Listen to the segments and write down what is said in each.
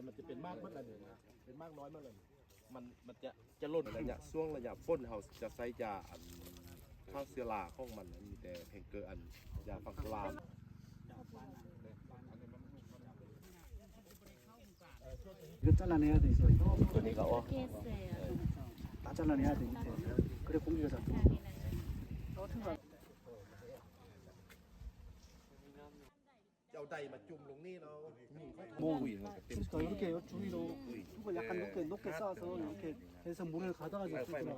ມັນຈະເປັນໝາກໝົດລະນີ້ນະ ເປັນໝາກນ້ອຍໝົດລະນີ້ ມັນ ມັນຈະ ຈະຫຼົ່ນ. ໄລຍະ ຊ່ວງໄລຍະຝົນ ເຮົາຈະໃຊ້ຢາອັນຂ້າເຊື້ອລາຂອງມັນ ມີແຕ່ແພງເກີ ອັນຢາຝັງໂຊລາ. ເກີດຈາກລະນີ້ເດ້ ໂຕນີ້ກໍອອກ ເກີດຈາກລະນີ້ເດ້ ກໍໄດ້ຄົງຢູ່ຊະ. ເອົາໄດ້ມາຈຸ່ມລົງນີ້ເນາະ ໂມງ 그러니까 이렇게 주위로 두고 약간 높게 높게 쌓아서 이렇게 해서 물을 가다가 줬을 거야.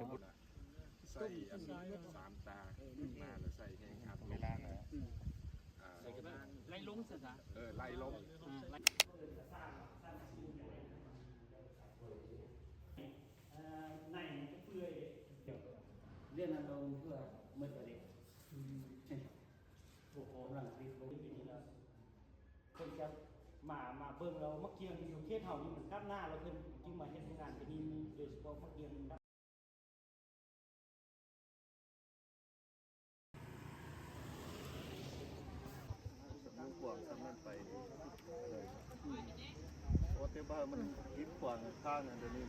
ໃສ່ອັນສາມຕາຂຶ້ນມາ ແລ້ວໃສ່ແຮງອັດລົງ ອາ ໄລ່ລົງຊະ ເອີ ໄລ່ລົງ ອາ ໄລ່ ໃນມັນຈະເປື່ອຍ ວຽກນັ້ນລາວເພື່ອໝົດແລ້ວເດ້ ອືມ ໂອ້ໂຫ ກຳລັງຜະລິດລົງປີນີ້ແລ້ວ ເພິ່ນຈະມາ ມາເບິ່ງແລ້ວ ໝາກກຽງຢູ່ເຂດເຮົານີ້ມັນຕັດໜ້າ ແລ້ວເພິ່ນຈຶ່ງມາເຮັດໂຮງງານທີ່ນີ້ ໂດຍສະເພາະໝາກກຽງ ສຳນວນກວ້າງສ່ຳນັ້ນໄປ ເອີ ໂອ້ ແຕ່ວ່າມັນກີດຂວາງທາງອັນດຽວນີ້.